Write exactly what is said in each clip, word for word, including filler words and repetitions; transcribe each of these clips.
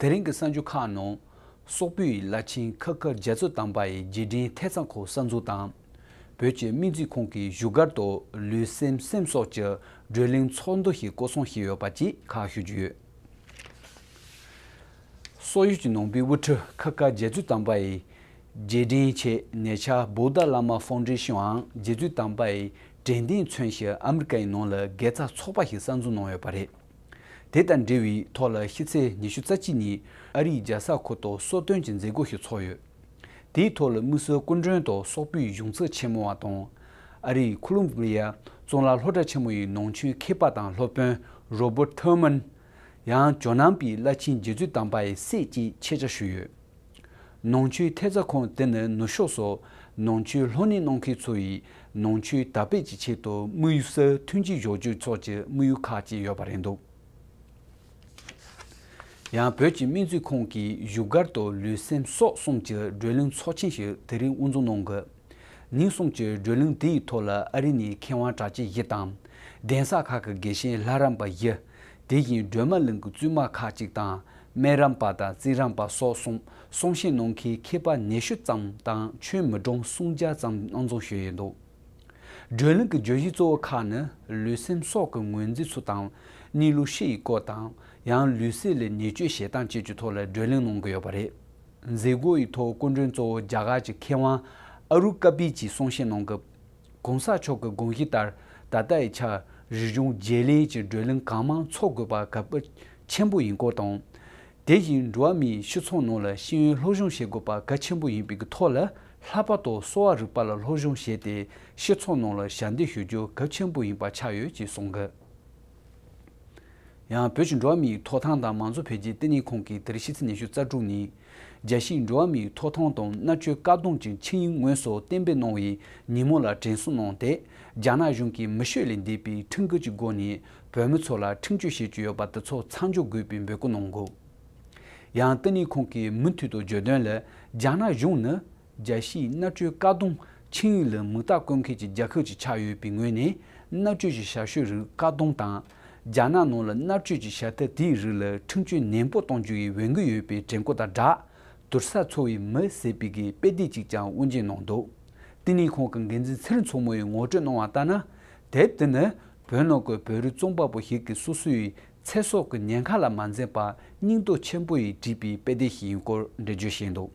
དེ་རིང་གི་གསར་འགྱུར་ཁག་ནང་། སོག་པོའི་བླ་ཆེན་ཁ་ཁ་རྒྱ་མཚོ་དམ་པ་ཡི་རྗེས་དྲན་ཐེབས་རྩ་ཁང་གསར་འཛུགས་དང་། བོད་ཀྱི་སྨན་རྩིས་ཁང་གིས་བཞུགས་སྒར་དུ་ལུས་སེམས་སེམས་སོགས་ཀྱི་བགྲོ་གླེང་ཚོགས་འདུ་ཞིག་སྐོར་སྲུང་བྱས་ཡོད་པ་བཅས་ཁག་ཞུ་རྒྱུ་ཡོད། སོག་ཡུལ་གྱི་ནང་པའི་དབུ་ཁྲིད་ཁ་ཁ་རྒྱ་མཚོ་དམ་པ་ཡི་རྗེས་དྲན་ཆེད་ཉེ་ཆར་བོད་དྷ་བླ་མ་ཕའུན་ཌེ་ཤིན་འམ་རྒྱ་མཚོ་དམ་པ་ཡི་དྲན་རྟེན་མཚོན་ཞིག་ཨ་མི་རི་ཀའི་ནང་ལ་དགེ་རྩ་ཚོགས་པ་ཞིག་གསར་འཛུགས་གནང་ཡོད་པ་རེད། དེ་དང་འབྲེལ་བའི་ཐོག་ལ་ཕྱི་ཚེས་ཉི་ཤུ་རྩ་གཅིག་ཉིན་ཨ་རིའི་རྒྱལ་ས་ཁོངས་གཏོགས་སོག་དོན་གྱི་མཛད་སྒོ་ཞིག་ཚོགས་ཡོད། དེའི་ཐོག་ལ་དམིགས་བསལ་སྐུ་མགྲོན་དུ་སོག་པོའི་གཞུང་ཚབ་ཆེན་མོ་བ་དང་། ཨ་རིའི་ཁོ་ལོམ་བི་ཡ་གཙུག་ལག་སློབ་གྲྭ་ཆེན་མོ་ཡི་ནང་ཆོས་མཁས་པ་དང་སློབ་དཔོན་རོ་བར་ཐེར་མན། ཡང་ཇོ་ནང་པའི་བླ་ཆེན་རྗེ་བཙུན་དམ་པ་ཡི་སྲས་བཅས་ཆེད་བཅར་ཞུས་ཡོད། ནང་ཆོས་ཐེབས་རྩ་ཁང་དེ་ནི་ནུབ་ཕྱོགས་སུ་ནང་ཆོས་སློབ་གཉེར་གནང་མཁན་ཚོ་ཡིས་ནང་ཆོས་དར་སྤེལ་གྱི་ཆེད་དུ་དམིགས་བསལ་མཐུན་རྐྱེན་སྦྱོར་སྤྱོད་ཚོགས་ཀྱི་དམིགས་ཡུལ་ཁག་ཅིག་ཡོད་པ་རེད་འདུག་ཡང་བོད་ཀྱི་སྨན་རྩིས་ཁང་གིས་བཞུགས་སྒར་དུ་ལུས་སེམས་སྲོག་གསུམ་གྱི་བགྲོ་གླེང་ཚོགས་ཆེན་ཞིག་དེ་རིང་དབུ་འཛུགས་གནང་གི། ཉིན་གསུམ་གྱི་བགྲོ་གླེང་དེའི་ཐོག་ལ་ཨ་རི་ནས་མཁས་དབང་གྲགས་ཅན་བཞི་དང་། གདན་ས་ཁག་གི་དགེ་བཤེས་ལྷ་རམས་པ་བཞི། དེ་བཞིན་སྒྲོལ་མ་གླིང་གི་བཙུན་མ་ཁག་ཅིག་དང་སྨན་རམས་པ་དང་རྩིས་རམས་པ་སོགས་གསུམ། གསུང་བཤད་གནང་མཁན་མཁས་པ་ཉི་ཤུ་ཙམ་དང་ཆོས་མི་གྲངས་སུམ་བརྒྱ་ཙམ་མཉམ་འཛོམས་ཞུས་ཡོད་འདུག་བགྲོ་གླེང་གི་བརྗོད་གཞི་གཙོ་བོ་ཁག་ནི་ལུས་སེམས་སྲོག་གི་ངོས་འཛིན་ཚུལ་དང་། གཉིད་ལོག་ཤི་ཡི་སྐོར་དང་། ཡང་ལུས་སྲོག་ལ་ཉེས་སྤྱོད་བྱེད་སྟངས་བཅས་ཀྱི་ཐོག་ལ་བགྲོ་གླེང་གནང་གི་ཡོད་པ་རེད། མཛད་སྒོ་ཡི་ཐོག་སྐུ་མགྲོན་གཙོ་བོ་རྒྱ་གར་གྱི་མཁས་དབང་ཨ་རུ་ཀ་པི་གྱིས་གསུང་བཤད་གནང་སྐབས། གོང་ས་མཆོག་གི་དགོངས་གཞི་ལྟར་ད་ལྟ་ཡི་ཆར་རིག་གཞུང་བརྗེ་ལེན་གྱི་བགྲོ་གླེང་གང་མང་ཚོགས་དགོས་པ་གལ་གནད་ཆེན་པོ་ཡིན་སྐོར་དང་། དེ་བཞིན་འགྲོ་བ་མིའི་སྤྱི་ཚོགས་ནང་ལ་ཤེས་ཡོན་སློབ་སྦྱོང་བྱེད་དགོས་པ་གལ་ཆེན་པོ་ཡིན་པའི་ཐོག་ལ་ལྷག་པར་དུ་གསོ་བ་རིག་པ་ལ་སློབ་སྦྱོང་བྱས་ཏེ་སྤྱི་ཚོགས་ནང་ལ་ཞབས་འདེགས་ཞུ་རྒྱུ་གལ་ཆེན་པོ་ཡིན་པ་ཆགས་ཡོད་ཅེས་གསུངས་འདུག་ཡང་བོད་ཀྱི་འགྲོ་བ་མིའི་ཐོབ་ཐང་དང་མང་གཙོ་འཕེལ་རྒྱས་ལྟེ་གནས་ཁང་གིས་དེ་རིང་ཕྱི་ཚེས་ཉི་ཤུ་རྩ་དྲུག་ཉིན། རྒྱལ་སྤྱིའི་འགྲོ་བ་མིའི་ཐོབ་ཐང་དང་མནར་གཅོད་བཀག་སྡོམ་གྱི་ཆིངས་ཡིག་དངོས་སུ་གཏན་འབེབས་གནང་བའི་ཉིན་མོ་ལ་དྲན་གསོ་གནང་སྟེ། རྒྱ་ནག་གཞུང་གིས་མི་ཆོས་ལས་འདས་པའི་ཁྲིམས་འགལ་གྱི་སྒོ་ནས་བོད་མི་ཚོ་ལ་ཁྲིམས་གཅོད་བྱེད་ཀྱི་ཡོད་པ་དེ་ཚོ་མཚམས་འཇོག་དགོས་པའི་འབོད་སྐུལ་གནང་འདུག་ཡང་ལྟེ་གནས་ཁང་གིས་མུ་མཐུད་དུ་བརྗོད་དོན་ལ། རྒྱ་ནག་གཞུང་ནི་རྒྱལ་སྤྱིའི་མནར་གཅོད་བཀག་སྡོམ་ཆིངས་ཡིག་ལ་མིང་རྟགས་བཀོད་མཁན་གྱི་རྒྱལ་ཁབ་ཅིག་ཆགས་ཡོད་པའི་ངོས་ནས། མནར་གཅོད་ཀྱི་བྱ་སྤྱོད་རིགས་བཀག་སྡོམ་དང་། རྒྱ་ནག་ནང་ལ་མནར་གཅོད་ཀྱི་བྱ་ཐབས་དེའི་རིགས་ལ་ཁྲིམས་གཅོད་ནན་པོ་གཏོང་རྒྱུ་ཡི་འོས་འགན་ཡོད་པའི་དྲན་སྐུལ་དང་སྦྲགས། དུར་ས་འཚོ་བའི་མི་ཟེར་བའི་གི་དཔེ་དེབ་ཅིག་ཀྱང་དབུ་འབྱེད་གནང་འདུག་ལྟེ་གནས་ཁང་གི་འགན་འཛིན་ཚེ་རིང་མཚོ་མོ་ཡིས་ངོ་སྤྲོད་གནང་བ་ལྟར་ན། དེབ་དེ་ནི་བོད་ནང་གི་བོད་རིགས་རྩོམ་པ་པོ་ཞིག་གིས་སོ་སོའི་ཚེ་སྲོག་གི་ཉེན་ཁ་ལ་མ་འཛེམས་པར་སྙིང་སྟོབས་ཆེན་པོ་ཡིས་བྲིས་པའི་དཔེ་དེབ་ཞིག་ཡིན་སྐོར་འགྲེལ་བརྗོད་བྱས་འདུག་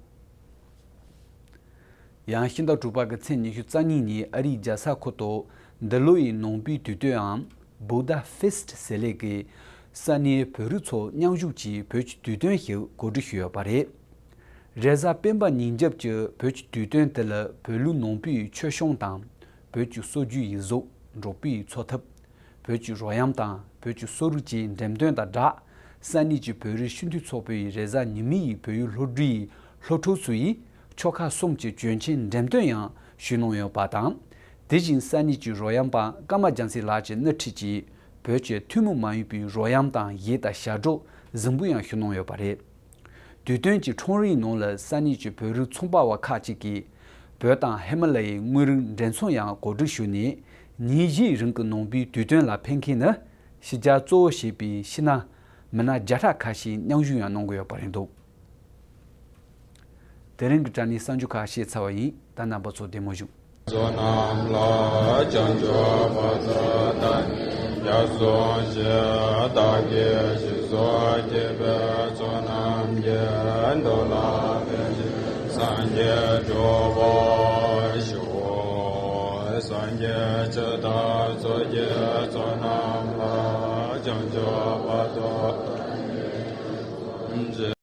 ཡང་ཕྱི་ཟླ་དྲུག་པ་གི་ཚེས་ཉི་ཤུ་རྩ་གཉིས་ཉིན་ཨ་རིའི་རྒྱལ་ས་ཁོངས་གཏོགས་འདི་ལོ་ཡི་ནང་པའི་དུས་སྟོན་འམ་Buddha Fest ཟེར་ལས་ཀྱི་ས་གནས་བོད་རིགས་ཚོ་མཉམ་ཞུགས་ཀྱིས་བོད་ཀྱི་དུས་སྟོན་ཞིག་གོ་སྒྲིག་ཞུས་ཡོད་པ་རེད། རེས་གཟའ་སྤེན་པ་ཉིན་རྒྱབ་ཀྱི་བོད་ཀྱི་དུས་སྟོན་དེ་ལ་བོད་ལུགས་ནང་པའི་མཆོད་བཤམས་དང་། བོད་ཀྱི་སྲོལ་རྒྱུན་ཡིག་གཟུགས། འབྲོག་པའི་འཚོ་ཐབས། བོད་ཀྱི་རོལ་དབྱངས་དང་བོད་ཀྱི་གསོ་རིག་བཅས་འགྲེམས་སྟོན་དང་སྦྲགས། ས་གནས་ཀྱི་བོད་རིགས་སྤྱི་འཐུས་ཚོགས་པའི་རེས་གཟའ་ཉི་མའི་བོད་ཡིག་སློབ་གྲྭའི་སློབ་ཕྲུག་ཚོ་ཡིས་ཆོལ་ཁ་གསུམ་གྱི་གྱོན་ཆས་འགྲེམས་སྟོན་ཡང་ཞུས་གནང་ཡོད་པ་དང་། དེ་བཞིན་ས་གནས་ཀྱི་རོལ་དབྱངས་པ་ཀརྨ་རྒྱལ་མཚན་ལགས་ཀྱི་སྣེ་ཁྲིད་ཀྱིས་བོད་ཀྱི་ཐུན་མོང་མ་ཡིན་པའི་རོལ་དབྱངས་དང་གཞས་དང་ཞབས་བྲོ་གཟིགས་འབུལ་ཡང་ཞུས་གནང་ཡོད་པ་རེད། དུས་སྟོན་གྱི་ཁྲོམ་རའི་ནང་ལ་ས་གནས་ཀྱི་བོད་རིགས་ཚོང་པ་བ་ཁག་ཅིག་གིས་བོད་དང་ཧི་མ་ལ་ཡའི་དངོས་རིགས་འགྲེམས་ཚོང་ཡང་གོ་སྒྲིག་ཞུས་ནས། ཉིན་བཞིའི་རིང་གི་ནང་པའི་དུས་སྟོན་ལ་ཕེབས་མཁན་ནི་ཕྱི་རྒྱལ་གཙོ་བོ་བྱས་པའི་ཕྱི་ནང་མི་སྣ་བརྒྱ་ཕྲག་ཁ་ཤས་མཉམ་ཞུགས་ཡང་གནང་གི་ཡོད་པ་རེད་འདུག་དེ་རིང་གི་དྲ་བརྙན་གསར་འགྱུར་ཁག་བཤད་ཚར་བ་ཡིན། ད་རྣམ་པ་ཚོ་བདེ་མོ་བཞུགས། བསོད་ནམས་ལ་བྱང་ཆུབ་བར་དུ་བདག་ནི་སྐྱབས་སུ་མཆི། བདག་གིས་ཞིང་སུ་སྐྱེས་པའི་བསོད་ནམས་ཀྱིས། འགྲོ་ལ་ཕན་ཕྱིར་སངས་རྒྱས་འགྲུབ་པར་ཤོག་སངས་རྒྱས་ཆོས་དང་ཚོགས་ཀྱི་བསོད་ནམས་ལ་བྱང་ཆུབ་བར་དུ་བདག་ནི་སྐྱབས་སུ་མཆི།